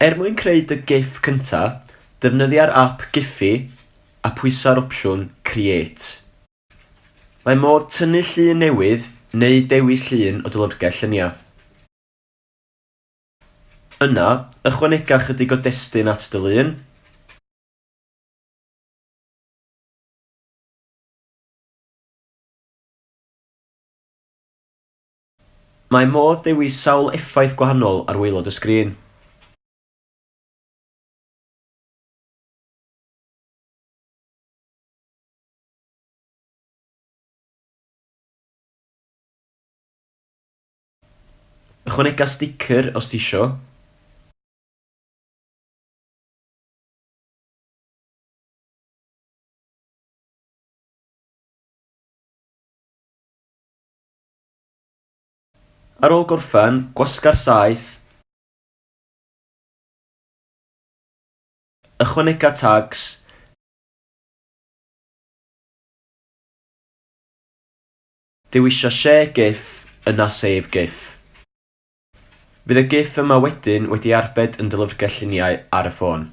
Er mwyn creu dy GIF cynta, defnyddia'r ap Giphy a pwysa'r opsiwn Create. Mae modd tynnu llun newydd neu dewis llun o dy lyfrgell lluniau. Yna, ychwanega chydig o destun at dy lun. Mae modd dewis sawl effaith gwahanol ar waelod y sgrin. Ychwanega sticer os tisio. Ar ôl gorffen, gwasga'r saeth, ychwanega tags, dewisa Share GIF, yna Save GIF. Fydd y GIF yma wedyn wedi arbed yn dy lyfrgell lluniau ar y ffôn.